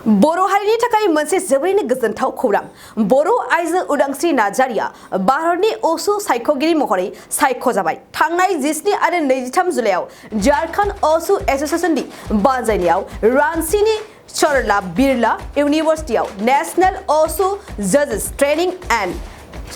बर' हारिनि थाखाय मोनसे जोबोरैनो गोजोनथाव खौरां। बर' आइजो उदांस्रि नार्जारिया भारतनि असु सायख'गिरि महरै सायख'जाबाय। थांनाय 17 आरो 23 जुलाइआव झारखंड असु एसोसिएशननि बानजायनायाव रांचीनि सरला बिरला इउनिभार्सिटियाव नेशनेल असु जजेस ट्रेनिंग एंड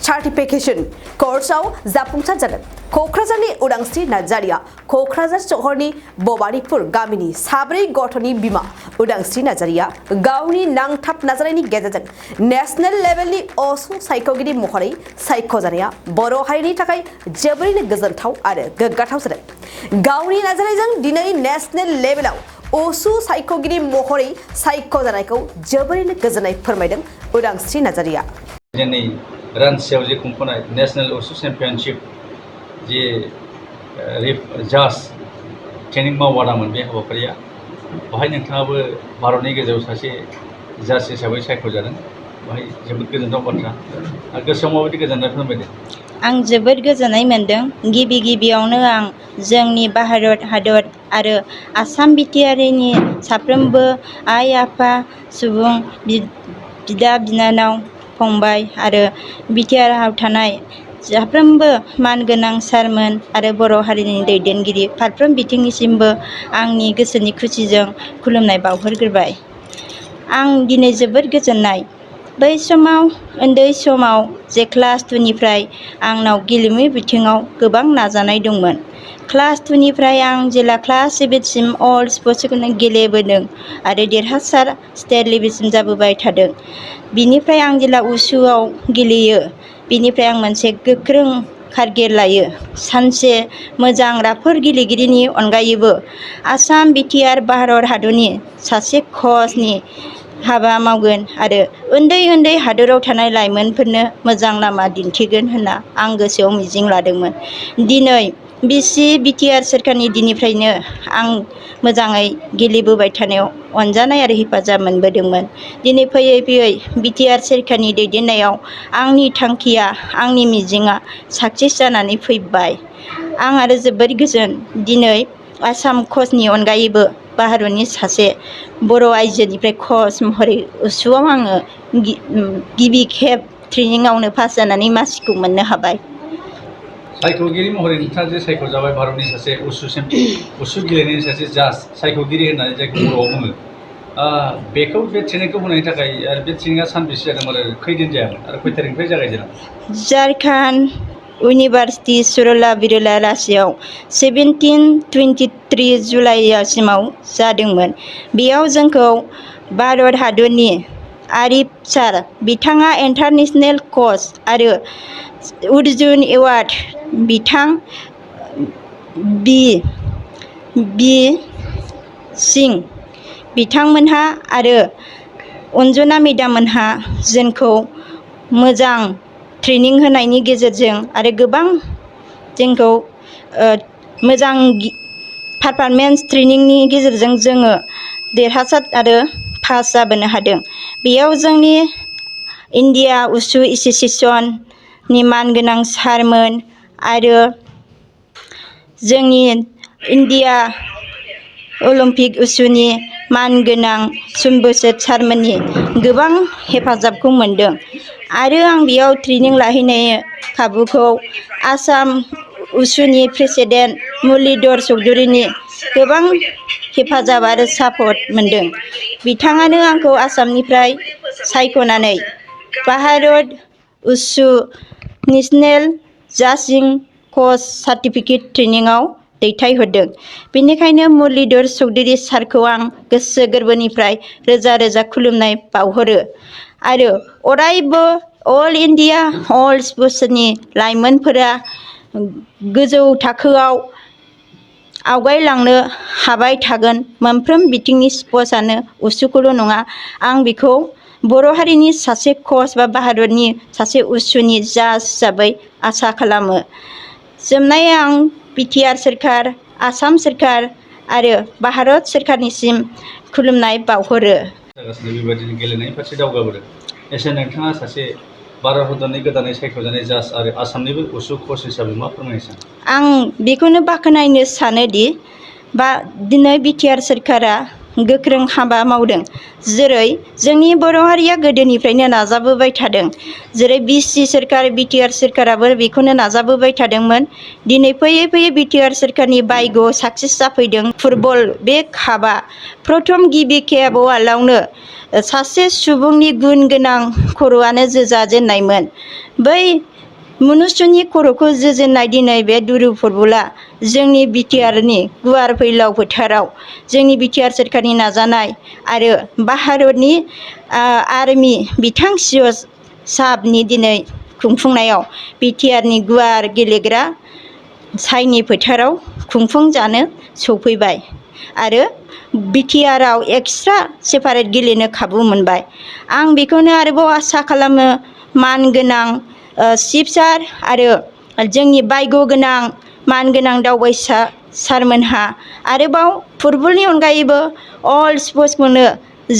सार्टिफिकेशन कर्सआव जाफुंसार जादों। क'क्राझारनि उदांस्रि नार्जारिया क'क्राझार सहरनि भबानिपुर गामिनि साब्रै गथ'नि बिमा। उदांस्रि नार्जारिया गावनि नांथाब नाजानायनि गेजेरजों नेशनेल लेभेलनि असु सायख'गिरि महरै सायख'जानाया बर' हारिनि थाखाय जोबोरैनो गोजोनथाव आरो गोग्गाथाव जादों। गावनि नाजानायजों दिनै नेशनेल लेभेलाव असु सायख'गिरि महरै सायख'जानायखौ जोबोरैनो गोजोननाय फोरमायदों उदांस्रि नार्जारिया। रांचीआव जे खुंफुनाय नेशनेल असु चेम्पियनशिप जे जाज ट्रेनिं मावबादामोन बे हाबाफारिया बाहाय नोंथाङाबो भारतनि गेजेराव सासे जाज हिसाबै सायख'जादों। बाहाय जोबोद गोजोनथाव बाथ्रा। गोसोआव माबायदि गोजोननाय फोरमायदों? आं जोबोद गोजोननाय मोनदों। गिबियावनो आं जोंनि भारत हादर आरो आसाम बिटिआरनि साफ्रोमबो आइ आफा सुबुं बिदा बिनानाव फंबाय आरो बिटिआरआव थानाय साफ्रोमबो मानगोनां सारमोन आरो बर' हारिनि दैदेनगिरि फारफ्रोम बिथिंनिसिमबो आंनि गोसोनि खुसिजों खुलुमनाय बावहरग्रोबाय। आं दिनै जोबोद गोजोननाय। बै समाव उन्दै समाव जे क्लास 2 निफ्राय आंनाव गेलेमु बिथिङाव गोबां नाजानाय दंमोन। क्लास 2 निफ्राय आं जेला क्लास 7 सिम अल स्पर्ट्सखौनो गेलेबोदों आरो देरहासार स्टेट लेभेलसिम जाबोबाय थादों। बिनिफ्राय आं जेला उसुआव गेलेयो बिनिफ्राय आं मोनसे गोख्रों टारगेट लायो। सानसे मोजां राफोद गेलेगिरिनि अनगायैबो आसाम बिटिआर भारत हादरनि सासे कचनि हाबा मावगोन आरो उन्दै हादोराव थानाय लाइमोनफोरनो मोजां लामा दिन्थिगोन होनना आं गोसोआव मिजिं लादोंमोन। दिनै बिटिआर सोरखारनि दिननिफ्रायनो आं मोजाङै गेलेबोबाय थानायाव अनजानाय आरो हेफाजाब मोनबोदोंमोन। दिनै फैयै बिटिआर सोरखारनि दैदेननायाव आंनि थांखिया आंनि मिजिंआ साक्सेस जानानै फैबाय। आं आरो जोबोद गोजोन दिनै आसाम कचनि अनगायैबो भारतनि सासे बर' आइजोनिफ्राय कच महरै उसुआव आङो गिबि खेब ट्रेनिंआवनो पास जानानै मासिखौ मोननो हाबाय। सायख'गिरि महरै नोंथाङा जे सायख'जाबाय भारतनि सासे उसु गेलेनायनि सासे जाज सायख'गिरि होननानै जायखौ बर'आव बुङो। बेखौ बे ट्रेनिंखौ होनायनि थाखाय आरो बे ट्रेनिंआ सानबेसे जादोंमोन आरो खैदिन जायामोन आरो खै थारिखनिफ्राय जागायजेनामोन? झारखंड इउनिभार्सिटि सरला बिरला रांचीआव 17-23 जुलाइसिमाव जादोंमोन। बेयाव जोंखौ भारत हादरनि आरिफ सार बिथाङा इन्टारनेशनेल कच आरो अर्जुन एवार्ड बिथां बि सिंह बिथांमोनहा आरो अन्जना मेडाममोनहा जोंखौ मोजां ट्रेनिं होनायनि गेजेरजों आरो गोबां जोंखौ मोजां पारफरमेन्स ट्रेनिंनि गेजेरजों जोङो देरहासार आरो पास जाबोनो हादों। बेयाव जोंनि इण्डिया उसु एस'सिएशननि मानगोनां सारमोन आरो जोंनि इण्डिया अलिम्पिक उसुनि मानगोनां सुनबोसोर सारमोननि गोबां हेफाजाबखौ मोनदों आरो आं बेयाव ट्रेनिं लाहैनाय खाबुखौ आसाम उसुनि प्रेसिडेन्ट मुरलीधर चौधुरीनि गोबां हेफाजाब आरो सापर्ट मोनदों। बिथाङानो आंखौ आसामनिफ्राय सायख'नानै भारत उसु नेशनेल जाजिं कच सार्टिफिकेट ट्रेनिंआव दैथायहरदों। बेनिखायनो मुरलीधर चौधुरी सारखौ आं गोसो गोरबोनिफ्राय रोजा रोजा खुलुमनाय बावहरो आरो अरायबो अल इण्डिया अल स्पर्ट्सनि लाइमोनफोरा गोजौ थाखोआव आवगायलांनो हाबाय थागोन। मोनफ्रोम बिथिंनि स्पर्ट्सआनो उसुखौल' नङा। आं बेखौ बर' हारिनि सासे कच बा भारतनि सासे उसुनि जाज हिसाबै आसा खालामो। जोबनायाव आं बिटिआर सोरखार, आसाम सोरखार आरो भारत सोरखारनिसिम खुलुमनाय बावहरो। बेबायदिनो गेलेनायनि फारसे दावगाबोदों। एसे नोंथाङा सासे भारत हादरनि गोदानै सायख'जानाय जाज आरो आसामनिबो उसु कच हिसाबै मा फोरमायनो सानो? आं बेखौनो बाख्नायनो सानोदि दिनै बिटिआर सोरखारा गोख्रों हाबा मावदों। जेरै जोंनि बर' हारिया गोदोनिफ्रायनो नाजाबोबाय थादों। जेरै बिसि सोरखार बिटिआर सोरखाराबो बेखौनो नाजाबोबाय थादोंमोन। दिनै फैयै फैयै बिटिआर सोरखारनि बायग' साक्सेस जाफैदों। फुटबल बे कापआ प्रथम गिबि खेब वार्ल्डआवनो सासे सुबुंनि गुन गोनां खर'आनो जोजाजेननायमोन। बै मनुष्यनि खर'खौ जोजेननाय दिनै बे दुरु फुटबला जोंनि बिटिआरनि गुवार फैलाव फोथाराव जोंनि बिटिआर सोरखारनि नाजानाय आरो भारतनि आर्मि बिथां सिअ साहाबनि दिनै खुंफुंनायाव बिटिआरनि गुवार गेलेग्रा साइनि फोथाराव खुंफुंजानो सफैबाय आरो बिटिआरआव एक्सट्रा सेपारेट गेलेनो खाबु मोनबाय। आं बेखौनो आरोबाव आसा खालामो मानगोनां चिफ सार आरो जोंनि बायग' गोनां मानगोनां दावबायसा सारमोनहा आरोबाव फुटबलनि अनगायैबो अल स्पर्ट्सखौनो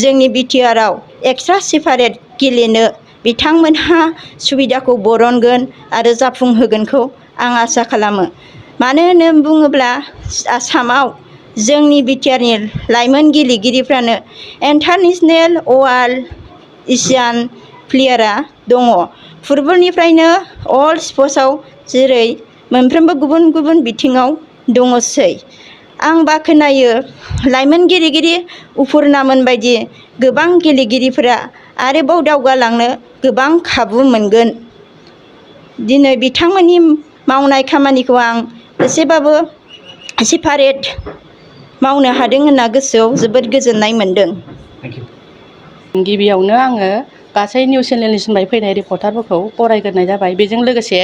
जोंनि बिटिआरआव एक्सट्रा सेपारेट गेलेनो बिथांमोनहा सुबिदाखौ बरनगोन आरो जाफुंहोगोनखौ आं आसा खालामो। मानो होननानै बुङोब्ला आसामाव जोंनि बिटिआरनि लाइमोन गेलेगिरिफ्रानो इन्टारनेसनेल वार्ल्ड एसियान प्लेयारा दङ। फुटबलनिफ्रायनो अल स्पर्ट्सआव जेरै मोनफ्रोमबो गुबुन गुबुन बिथिङाव दङसै। आं बाख्नायो लाइमोन गेलेगिरि उफुरनामोन बायदि गोबां गेलेगिरिफोरा आरोबाव दावगालांनो गोबां खाबु मोनगोन। दिनै बिथांमोननि मावनाय खामानिखौ आं एसेबाबो सेपारेट मावनो हादों होनना गोसोआव जोबोद गोजोननाय मोनदों। गिबियावनो आङो गासै निउस चेनेलनिफ्राय फैनाय रिपर्टारफोरखौ बरायग्रोनाय जाबाय। बेजों लोगोसे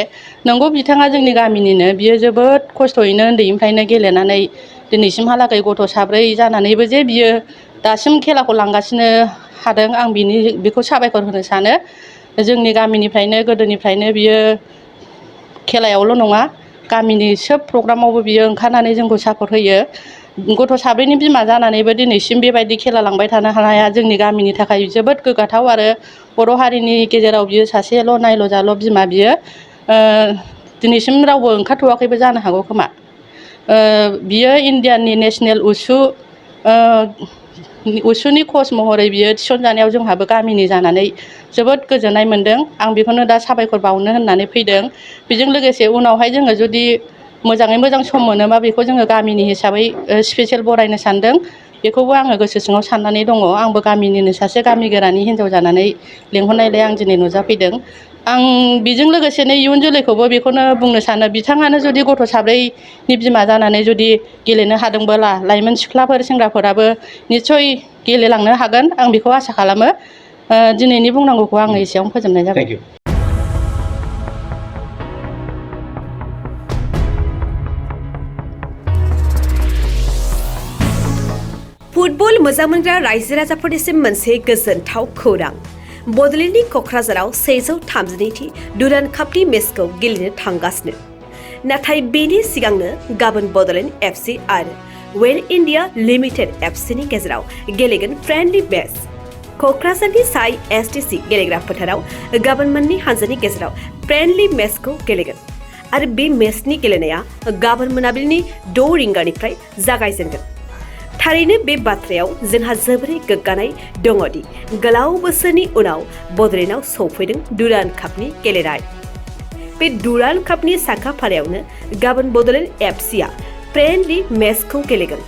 नंगौ बिथाङा जोंनि गामिनिनो बियो जोबोद खस्थ'यैनो उन्दैनिफ्रायनो गेलेनानै दिनैसिमहालागै गथ' साब्रै जानानैबो जे बियो दासिम खेलाखौ लांगासिनो हादों। आं बेखौ साबायखर होनो सानो। जोंनि गामिनिफ्रायनो गोदोनिफ्रायनो बियो खेलायावल' नङा गामिनि सोब प्रग्रामावबो बियो ओंखारनानै जोंखौ सापर्ट होयो। गथ' साब्रैनि बिमा जानानैबो दिनैसिम बेबायदि खेला लांबाय थानो हानाया जोंनि गामिनि थाखाय जोबोद गोग्गाथाव आरो बर' हारिनि गेजेराव बियो सासेल' नायल' जाल' बिमा बियो दिनैसिम रावबो ओंखारथ'वाखैबो जानो हागौ खोमा। बियो इण्डियाननि नेसनेल उसुनि कच महरै बियो थिसनजानायाव जोंहाबो गामिनि जानानै जोबोद गोजोननाय मोनदों। आं बेखौनो दा साबायखर बावनो होननानै फैदों। बेजों लोगोसे उनावहाय जोङो जुदि मोजाङै मोजां सम मोनोबा बेखौ जोङो गामिनि हिसाबै स्पेसियेल बरायनो सानदों। बेखौबो आङो गोसो सिङाव साननानै दङ। आंबो गामिनिनो सासे गामि गोरानि हिन्जाव जानानै लेंहरनायलाय आं दिनै नुजाफैदों। आं बेजों लोगोसेनो इयुन जोलैखौबो बेखौनो बुंनो सानो बिथाङानो जुदि गथ' साब्रैनि बिमा जानानै जुदि गेलेनो हादोंबोला लाइमोन सिख्लाफोर सेंग्राफोराबो निस्सय गेलेलांनो हागोन। आं बेखौ आसा खालामो। दिनैनि बुंनांगौखौ आङो एसेयावनो फोजोबनाय जाबाय। फुटबल मोजां मोनग्रा रायजो राजाफोरनिसिम मोनसे गोजोनथाव खौरां। बड'लेण्डनि क'क्राझाराव 132थि डुरान्ड कापनि मेचखौ गेलेनो थांगासिनो। नाथाय बेनि सिगांनो गाबोन बड'लेण्ड एफसि आरो वेल इन्डिया लिमिटेड एफसिनि गेजेराव गेलेगोन फ्रेन्डलि मेच। क'क्राझारनि साइ एसटिसि गेलेग्रा फोथाराव गाबोन मोननै हानजानि गेजेराव फ्रेन्डलि मेचखौ गेलेगोन आरो बे मेचनि गेलेनाया गाबोन मोनाबिलिनि 6 रिंगानिफ्राय जागायजेनगोन। थारैनो बे बाथ्रायाव जोंहा जोबोरै गोग्गानाय दङदि गोलाव बोसोरनि उनाव बड'लेण्डआव सौफैदों डुरान्ड कापनि गेलेनाय। बे डुरान्ड कापनि साखाफारायावनो गाबोन बड'लेण्ड एफसिआ फ्रेन्डलि मेचखौ गेलेगोन।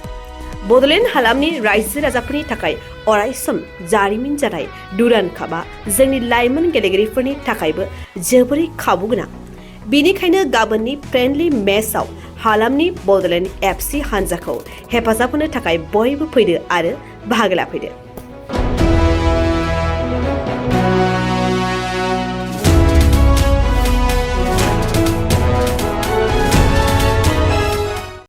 बड'लेण्ड हालामनि रायजो राजाफोरनि थाखाय अरायसम जारिमिन जानाय डुरान्ड कापआ जोंनि लाइमोन गेलेगिरिफोरनि थाखायबो जोबोरै खाबु गोनां। बेनिखायनो गाबोननि फ्रेन्डलि मेचआव हालामनि बड'लेण्ड एफसि हानजाखौ हेफाजाब होनो थाखाय बयबो फैदो आरो बाहागो लाफैदो।